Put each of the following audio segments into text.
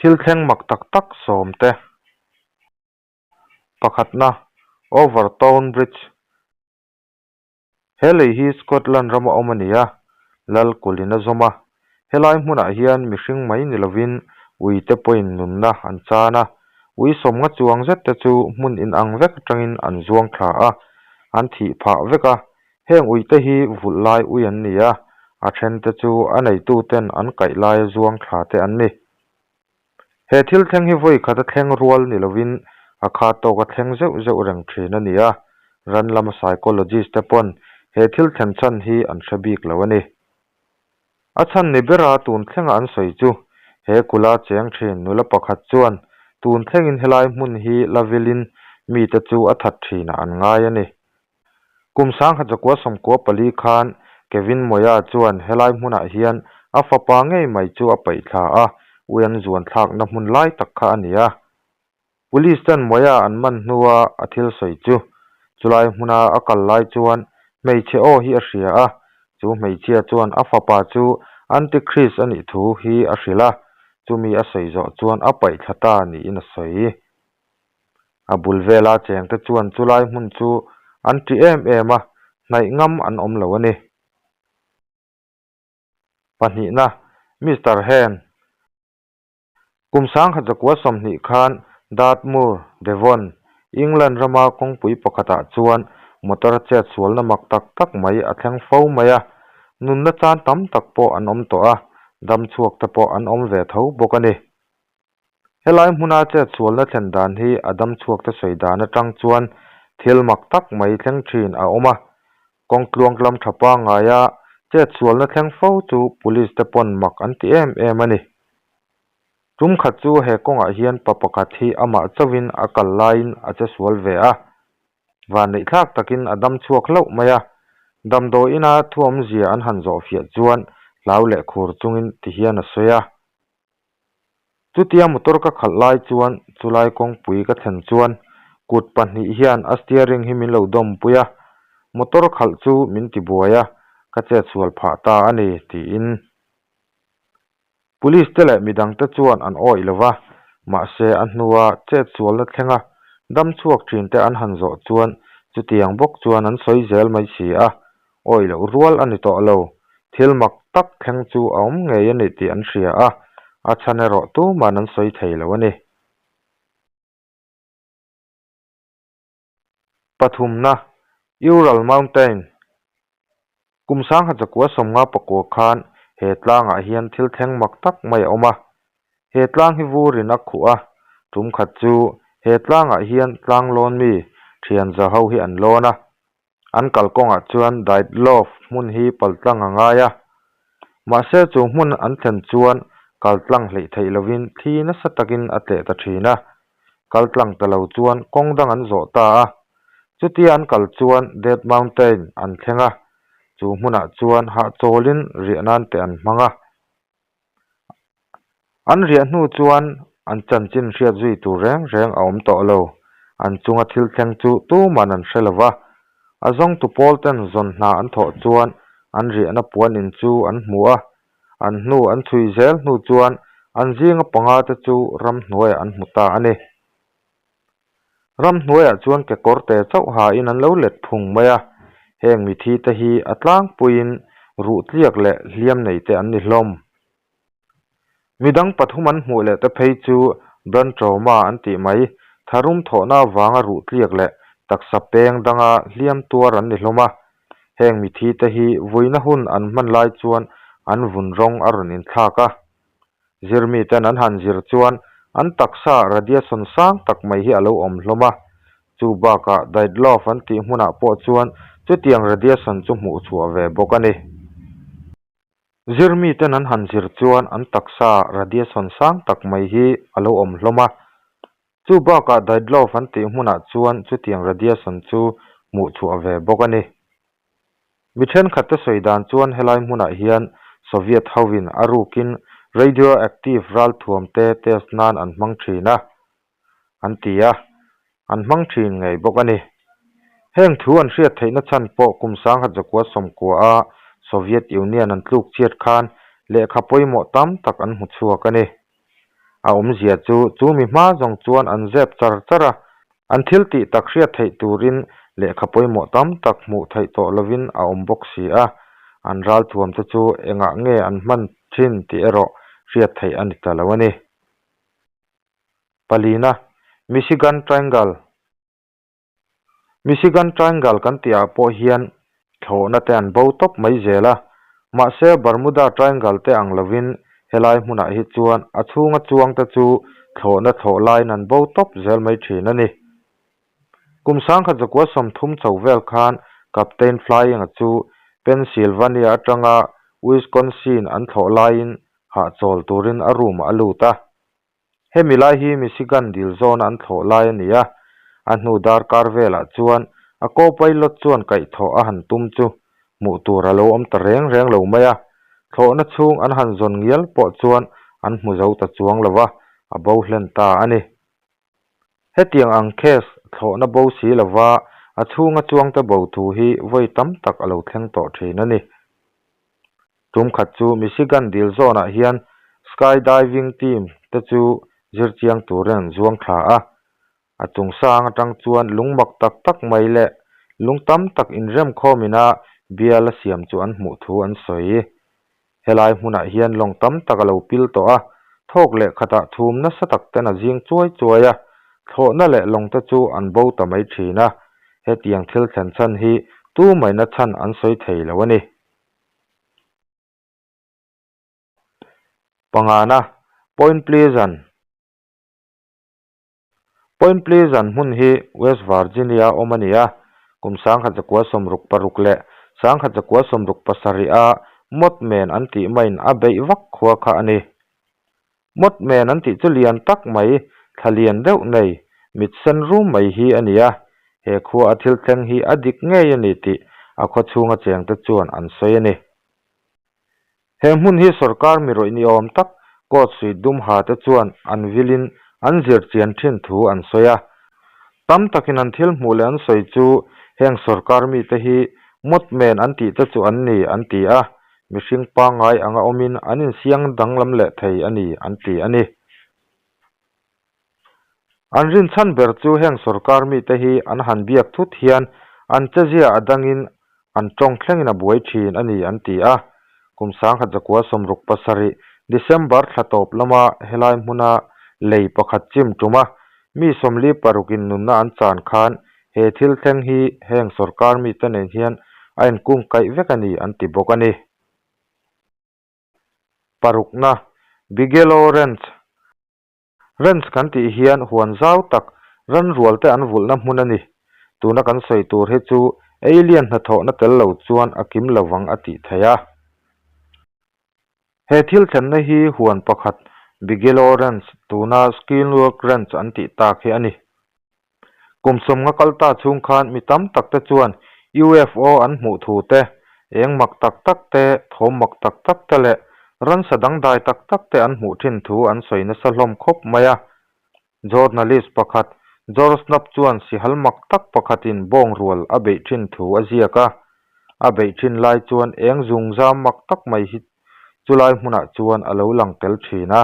Thil thleng mak tak tak sawmte. Pakhatna, Overtoun Bridge. He lei hi Scotland rama awm a ni a, lal kulhin a zawm a. Helai hmunah hian mihring mai ni lovin uite pawhin nunna an chan a, ui sawmnga chuang zet te chu hmun inang vek atangin an zuang thla a, an thih phah vek a. Heng uite hi vulh lai ui an ni a, a thente chu a neituten an kaih laia zuang thla te an ni. He thil thleng hi vawi khat a thleng rual ni lovin a kha tawk a thleng zeuh zeuh reng thin a ni a, ran lama psychologist te pawn he thil thlen chhan hi an hre bik lo a ni. A chhan ni bera tun thlenga an sawi chu he kula cheng thin nula pakhat chuan tun thlengin helai hmun hi la vilin mite chu a that thinah an ngai a ni. Kum sangkhat zakua sawmkua pali khan Kevin Moya chuan helai hmunah hian a fapa ngei mai chu a paih thla a, ui an zuan thlakna hmun lai tak kha a ni a. Police ten Moya an man hnua a thil sawi chu chulai hmuna a kal lai chuan hmeichhe aw hi a hria a, chu hmeichhia chuan a fapa chu Antichrist a nih thu hi a hrilh a, chumi a sawi zawh chuan a paih thla ta niin a sawi. A bul vela chengte chuan chulai hmun chu an ṭi em em a, hnaih ngam an awm lo a ni. Pahnihna, Mister Hen. Kum sangkhat zakua 20 khan Dartmoor, Devon, England rama kawngpui pakhatah chuan motor a chet sualna mak tak tak mai a thleng fo mai a, nunna chan tam tak pawh an awm tawh a, dam chhuak te pawh an awm ve tho bawk a ni. Helai hmuna chet sualna thlen dan hi a dam chhuakte sawi dan atang chuan thil mak tak mai thleng thin a awm a. Kawng tluang tlam tha pangngaia chet sualna thleng fo chu police te pawn mak an ti em em a ni. Tum khat chu he kawngah hian pa pakhat hi amah chauhin a kal laiin a che sual ve a. Vanneih thlak takin a dam chhuak hlauh mai a. Damdawiina thuawmzia an han zawhfiah chuan hlau leh khur chungin tihian a sawi a. Chutia motor ka khalh lai chuan chulai kawngpui ka thlen chuan kut pahnih hian a steering hi min lo dawmpui a, motor khalh chu min ti buai a, ka chetsual phah ta a ni, tiin. Police te leh midang te chuan an awih lo va, mahse a hnua chetsualna thlenga dam chhuak thin te an han zawh chuan chutiang bawk chuan an sawi zel mai si a, Awih loh rual a ni tawh lo. Thil mak tak thleng chu a awm ngei a ni tih an hria a, a chhan erawh tuman an sawi thei lo a ni. Pathumna, Ural Mountain Kum sangkhat zakua 50 pakua khan he tlangah hian thil thleng mak tak mai a awm a. He tlang hi vurin a khuh a, tum khat chu he tlangah hian tlang lawn mi thian za ho hi an lawn a. An kalkawngah chuan Dyatlov hmun hi paltlang a ngai a. Mahse chu hmun an thlen chuan kaltlang hleih theih lovin thli nasa takin a tleh ta thin a. Kaltlang ta lo chuan kawng dang an zawh ta a. Chutia an kal chuan Dead Mountain an thleng a. Chu hmunah chuan hahchawlin riah nan te an hmang a. An riah hnu chuan an chanchin hriat zui tur reng reng a awm tawh lo. An chunga thil thleng chu tuman an hre lo va. A zawngtu pawl ten zawn hna an thawh chuan an riahna puan in chu an hmu a. An hnu an chhui zel hnu chuan an zinga panga te chu ramhnuaiah an hmu ta a ni. Ramhnuaiah chuan kekawr te chauh hain an lo let phung mai a, heng mithi te hi a tlangpuiin ruh tliak leh hliam nei te an ni hlawm. Midang pathum an hmuh leh te phei chu Bran trauma an tih mai, tharum thawhna avanga ruh tliak leh taksa peng danga hliam tuar an ni hlawm a. Heng mithi te hi vuina hun an hman lai chuan an vun rawng a rawn inthlak a. Zirmiten an han zir chuan an taksa radiation sang tak mai hi a lo awm hlawm a, chu bakah Dyatlov an tih hmunah pawh chuan chutiang radiation chu hmuh chhuah ve bawk a ni. Zirmiten an han zir chuan an taksa radiation sang tak mai hi a lo awm hlawm a, chu bakah Dyatlov an tih hmunah chuan chutiang radiation chu hmuh chhuah ve bawk a ni. Mi thenkhatte sawi dan chuan helai hmunah hian Soviet hovin a rukin radioactive ralthuamte test nan an hmang thin a, an ti a, an hmang thin ngei bawk a ni. Heng thu an hriat theihna chhan pawh kum sangkhat zakua 90 a Soviet Union an tluk chiat khan lehkha pawimawh tam tak an hmu chhuak a ni. A awmzia chu, chu mi hma zawng chuan an zep char char a, an thil tih tak hriat theih turin lehkha pawimawh tam tak hmuh theih tawh lovin a awm bawk si a, an ralthuam te chu engah nge an hman thin tih erawh hriat theih a ni ta lo a ni. Palina, Michigan Triangle. Michigan Triangle kan tih ah pawh hian thlawhna te an bo tawp mai zel a, mahse Bermuda Triangle te ang lovin helai hmunah hi chuan a chhunga chuang te chu thlawhna thlawh laiin an bo tawp zel mai thin a ni. Kum 1930 chho vel khan Captain Flying-a chu Pennsylvania atanga Wisconsin an thlawh laiin hahchawl turin a room-ah a lut a. Hemi lai hi Michigan dil zawna an thlawh lai a ni a, a hnu darkar velah chuan a co-pilot chuan kaihthawh a han tum chu hmuh tur a lo awm ta reng reng lo mai a, thlawhna chhung an han zawn ngial pawh chuan an hmu zo ta chuang lo va, a bo hlen ta a ni. Hetiang ang case thlawhna bo si lova a chhunga chuangte bo thu hi vawi tam tak a lo thleng tawh thin a ni. Tum khat chu Michigan dil zawnah hian sky diving team te chu zirchiang turin an zuang thla a. A chung sang atang chuan lung mak tak tak mai leh lung tam tak inremkhawm ina bial a siam chu an hmuh thu an sawi. Helai hmunah hian lawng tam tak a lo pil tawh a, thawk leh khatah thum nasa tak ten a zing chuai chuai a, thlawhna leh lawng te chu an bo ta mai thin a. Hetiang thil thlen chhan hi tu maina chhan an sawi thei lo a ni. Pangana, Point Pleasant Point Pleasant hmun hi West Virginia awm a ni a, kum 1966 leh 1967 a Mothman an tih maiin a beih vak khua kha a ni. Mothman an tih chu lian tak mai, thla lian deuh nei, mit sen rum mai hi a ni a, he khua a thil thleng hi a dik ngei a ni tih a khaw chhunga chengte chuan an sawi a ni. He hmun hi sorkar mi rawih ni awm tak coat suit dum ha te chuan an vilin an zir chian thin thu an sawi a. Tam takin an thil hmuh leh an sawi chu heng sorkar mite hi Mothman an tih te chu an ni an ti a, mihring pangngai anga awmin an insiang danglam leh thei a ni an ti a ni. An rinchhan ber chu heng sorkar mite hi an han biak thut hian an chezia a dangin an tawng thlengin a buai thin a ni an ti a. Kum 1967 December thla tawp lama helai hmuna lei pakhat chim tuma mi 46 in nunna an chan khan he thil thleng hi heng sorkar mite nen hian a inkungkaih vek a ni an ti bawk a ni. Parukna, Bigelow Ranch Ranch kan tih hian huan zau tak ran rual te an vulhna hmun a ni. Tuna kan sawi tur hi chu alien hnathawhna tel lo chuan a kim lo vang a tih theih a. He thil thlenna hi huan pakhat Bigelow Ranch tuna Skinwalk Ranch an tih tak hi a ni. Kum sawmnga kal ta chhung khan mi tam tak te chuan UFO an hmuh thu te, eng mak tak tak te, thawm mak tak tak te leh ransa dangdai tak tak te an hmuh thin thu an sawi nasa hlawm khawp mai a. Journalist pakhat George Knapp chuan sihal mak tak pakhatin bawng rual a beih thin thu a ziak a. A beih thin lai chuan eng zungzam mak tak mai hi chulai hmunah chuan a lo lang tel thin a.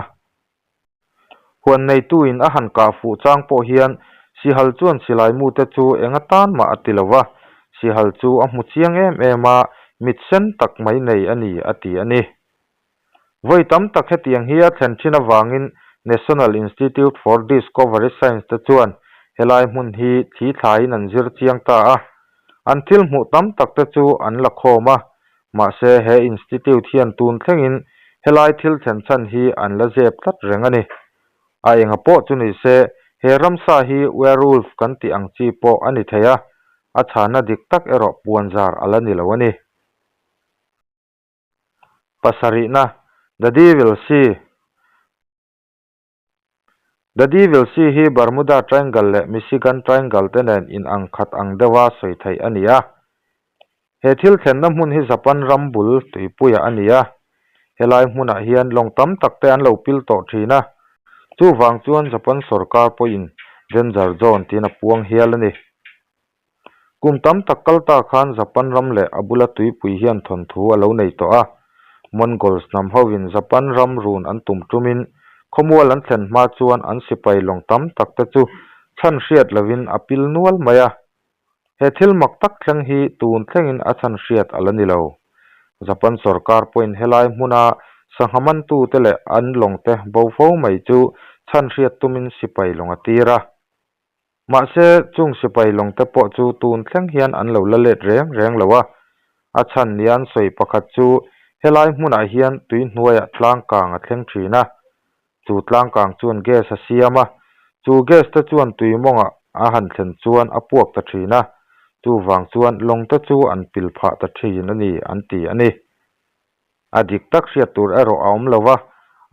Huan neituin a han kah fuh chang pawh hian Sihal chuan silai mute chu eng atan mah a ti lo va, Sihal chu a hmu chiang em em a, mit sen tak mai nei a ni a ti a ni. Vawi tam tak hetiang hi a thlen thin avangin National Institute for Discovery Science te chuan helai hmun hi thli thlaiin an zir chiang ta a, an thil hmuh tam tak te chu an la khawm a, Mahse, he institute hian tun thlengin helai thil thlen chhan hi an la zep tlat reng a ni. A enga pawh chu ni se, he ramsa hi werewolf kan tih ang chi pawh a ni thei a, a chhanna dik tak erawh puanzar a la ni lo a ni. Pasarihna, The Devil Sea. The Devil Sea hi Bermuda Triangle leh Michigan Triangle te nen inang khat ang deuha sawi theih a ni a. He thil thlenna hmun hi Japan ram bul tuipuiah a ni a. Helai hmunah hian lawng tam tak te an lo pil tawh thin a. Chuvang chuan Japan sorkar pawhin Danger Zone tiin a puang hial a ni. Kum tam tak kal ta khan Japan ram leh a bula tuipui hian thawnthu a lo nei tawh a. Mongols hnam hovin Japan ram run an tum tumin. Khawmual an thlen hma chuan an sipai lawng tam tak te chu chhan hriat lovin a pil nual mai a. He thil mak tak thleng hi tun thlengin a chhan hriat a la ni lo. Japan sorkar pawhin helai hmuna sangha mantute leh an lawngte bo fo mai chu chhan hriat tumin sipai lawng a tir a. Mahse, chung sipai lawngte pawh chu tun thleng hian an lo la let reng reng lo a. A chhan nia an sawi pakhat chu helai hmunah hian tui hnuaiah tlang kang a thleng thin a. Chu tlang kang chuan gas a siam a, chu gas te chuan tui mawngah a han thlen chuan a puak ta thin a, chuvang chuan lawngte chu an pil phah ta thin a ni an ti a ni. A dik tak hriat tur erawh a awm lo va,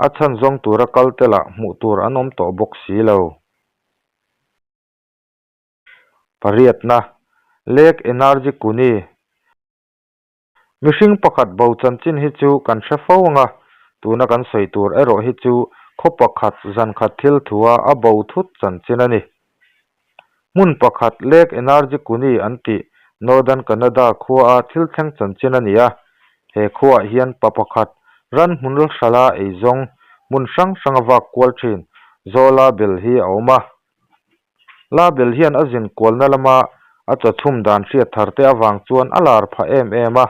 a chhan zawng tura kal te lah hmuh tur an awm tawh bawk si lo. Pariatna, Lake Energy Kuni. Mihring pakhat bo chanchin hi chu kan hre fo ang a, tuna kan sawi tur erawh hi chu khaw pakhat zan khat thil thua a bo thut chanchin a ni. Hmun pakhat Lake Energy Kuni an tih Northern Canada khuaa thil thleng chanchin a ni a, he khuaah hian pa pakhat ran hmun hrala eizawng hmun hrang hranga vak kual thin Zola Bel hi a awm a. Label hian a zin kualna lama a chawchhum dan hriat thar te avang chuan a lar phah em em a.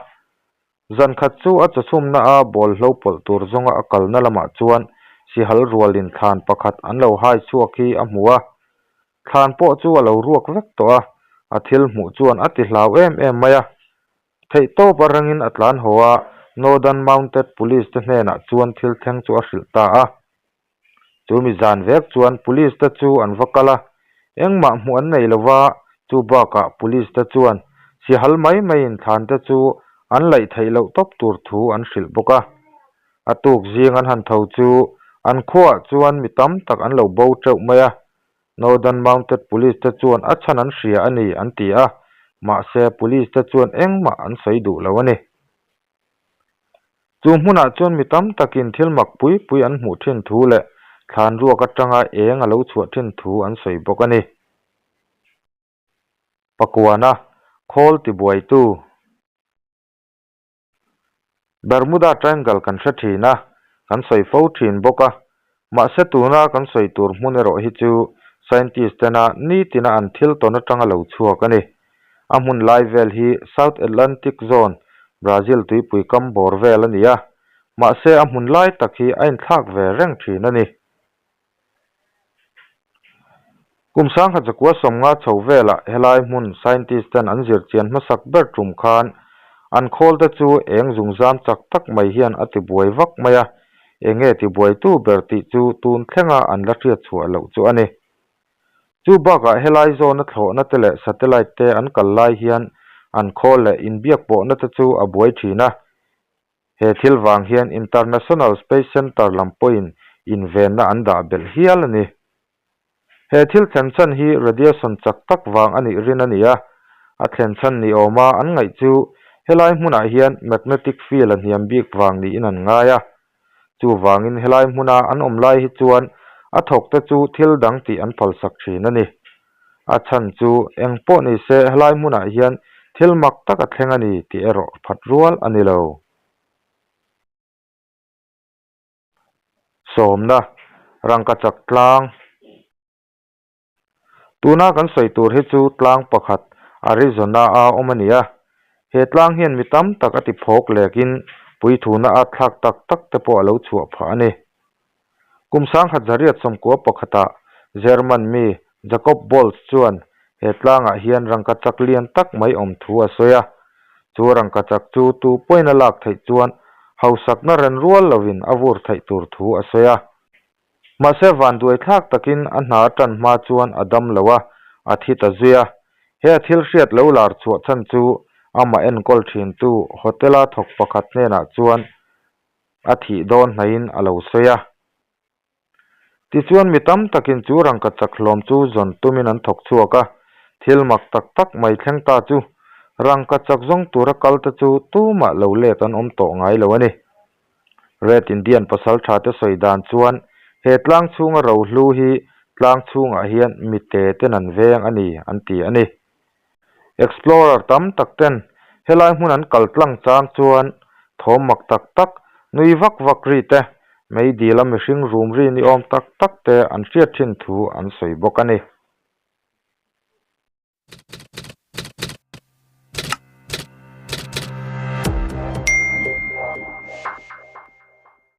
Zan khat chu a chawchhumna a bawlhlo pawlh tur zawnga a kalna lamah chuan sihal rualin thlan pakhat an lo hai chhuak hi a hmu a. Thlan pawh chu a lo ruak vek tawh a, a thil hmuh chuan a ti hlau em em mai a. Theihtawp a rangin a tlan haw a, Northern Mounted Police te hnenah chuan thil thleng chu a hrilh ta a. Chu mi zan vek chuan police te chu an va kal a, engmah hmuh an nei lova, chu bakah police te chuan sihal mai maiin thlan te chu an laih theih loh tawp tur thu an hrilh bawk a. A tuk zing an han tho chu an khuaah chuan mi tam tak an lo bo teuh mai a, Northern Mounted Police te chuan a chhan an hria a ni an ti a, mahse police te chuan engmah an sawi duh lo a ni. Chu hmunah chuan mi tam takin thil mak pui pui an hmuh thin thu leh thlan ruak atanga eng a lo chhuah thin thu an sawi bawk a ni. Pakuana, Khawl tibuaitu. Bermuda Triangle kan hre thin a, kan sawi fo thin bawk a. Mahse tuna kan sawi tur hmun erawh hi chu scientist tena nitina an thil tawn atanga lo chhuak a ni. A hmun lai vel hi South Atlantic Zone, Brazil tuipui kam bawr vel a ni a, mahse a hmun lai tak hi a inthlak ve reng thin a ni. Kum sangkhat zakua sawmnga chho velah helai hmun scientist ten an zir chian hmasak ber tum khan an khawl te chu eng zungzam chak tak mai hian a ti buai vak mai a, enge ti buaitu ber tih chu tun thlenga an la hriat chhuah loh chu a ni. Chu bakah helai zawna thlawhna te leh satellite te an kal lai hian an khawl leh inbiak pawhna te chu a buai thin a, He thil vang hian International Space Center lam pawhin invenna an dah belh hial a ni. He thil thlen chhan hi radiation chak tak vang a nih rin a ni a, a thlen chhan ni awma an ngaih chu helai hmunah hian magnetic field a hniam bik vang niin an ngai a. Chuvangin helai hmuna an awm lai hi chuan a thawkte chu thil dang tih an phalsak thin a ni. A chhan chu eng pawh ni se helai hmunah hian thil mak tak a thleng a ni tih erawh phat rual a ni lo. Sawmna, Rangkachak tlang. Tuna kan sawi tur hi chu tlang pakhat Arizona-a awm a ni a. He tlang hian mi tam tak a ti phawk lekin puithuna a thlak tak tak te pawh a lo chhuah phah a ni. Kum sangkhat zariat sawmkua pakhatah German mi Jacob Bolz chuan he tlangah hian rangkachak lian tak mai awm thu a sawi a. Chu rangkachak chu tu pawhin a lak theih chuan hausakna ren rual lovin a vur theih tur thu a sawi a. Mahse vanduai thlak takin a hna a tan hma chuan a dam lo a, a thi ta zui a. He a thil hriat lo lar chhuah chhan chu amah enkawl thintu hotel-a thawk pakhat hnenah chuan a thih dawn hnaihin a lo sawi a. Tichuan mi tam takin chu rangkachak hlawm chu zawn tumin an thawk chhuak a, thil mak tak tak mai thleng ta chu rangkachak zawng tura kal te chu tumah lo let an awm tawh ngai lo a ni. Red Indian pasaltha te sawi dan chuan he tlang chhunga rohlu hi tlang chhungah hian mite ten an veng a ni an ti a ni. Explorer tam tak ten helai hmun an kal tlang chang chuan thawm mak tak tak, nui vak vak ri te, Meidil a mihring rum ri ni awm tak tak te an hriat thin thu an sawi bawk a ni.